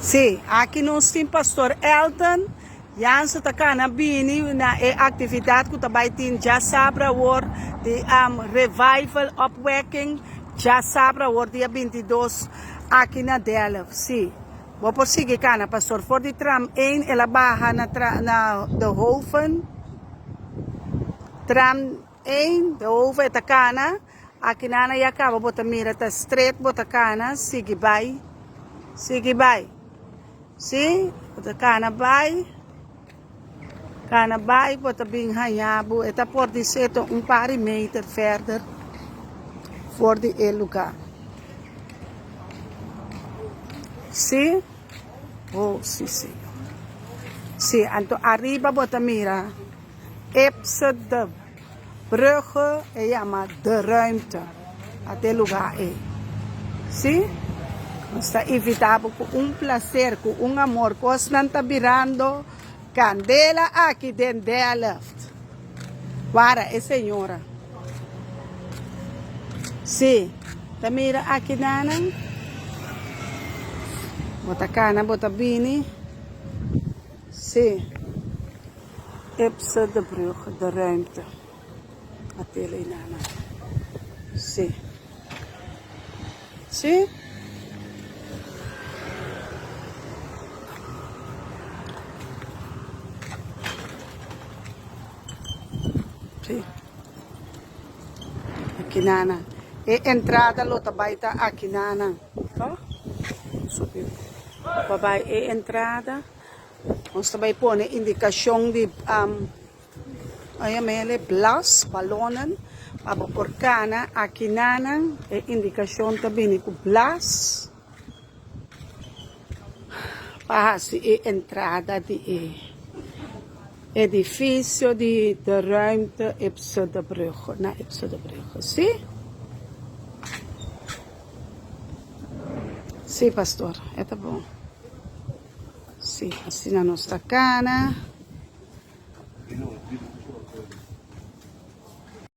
Sí, aki nos tin Pastor Elton Jansen ta kana bini na e aktividat ku ta bai tin djasabra awor di Revival Opwekking djasabra awor dia bintidos aki na Delft. Sí, bo por sigui kana Pastor. For di tram ein el a baha na na De Hoven. Tram ein, De Hoven e ta kana. Aki nana ya kaba bo ta mira ta stret bo ta kana sigui bai sigui bai si bo ta kana bai kana bai bo ta bin haña bo e ta por di seto un par di meter verder for di e lugar si oh si señor si anto ariba bo ta mira Epse de Brugge e yama De Ruimte a te lugar ey. Si? Nos ta invita bo cu un placer, cu un amor. Cosnan ta birando candela aki den Delft. Wara e señora. Si, ta mira aki nanan. Bo ta cana, bo ta bini. Si. Epse de brug, de ruimte. A tele i nana. Sí. Sí? Sí. Aki nana. E entrada lo ta bai ta aki nana. Toch? Subi. Pa bai e entrada. Nos ta bai pone indikashon di ayamele blas, balonnan, pa bo por kana akinanan. E indikashon ta bini ku blas pa hasi e entrada di e edifisio di De Ruimte Ipse de Brugge, na Ipse de Brugge, si? Si, pastor, e ta bon. Sí, asina nos ta cana.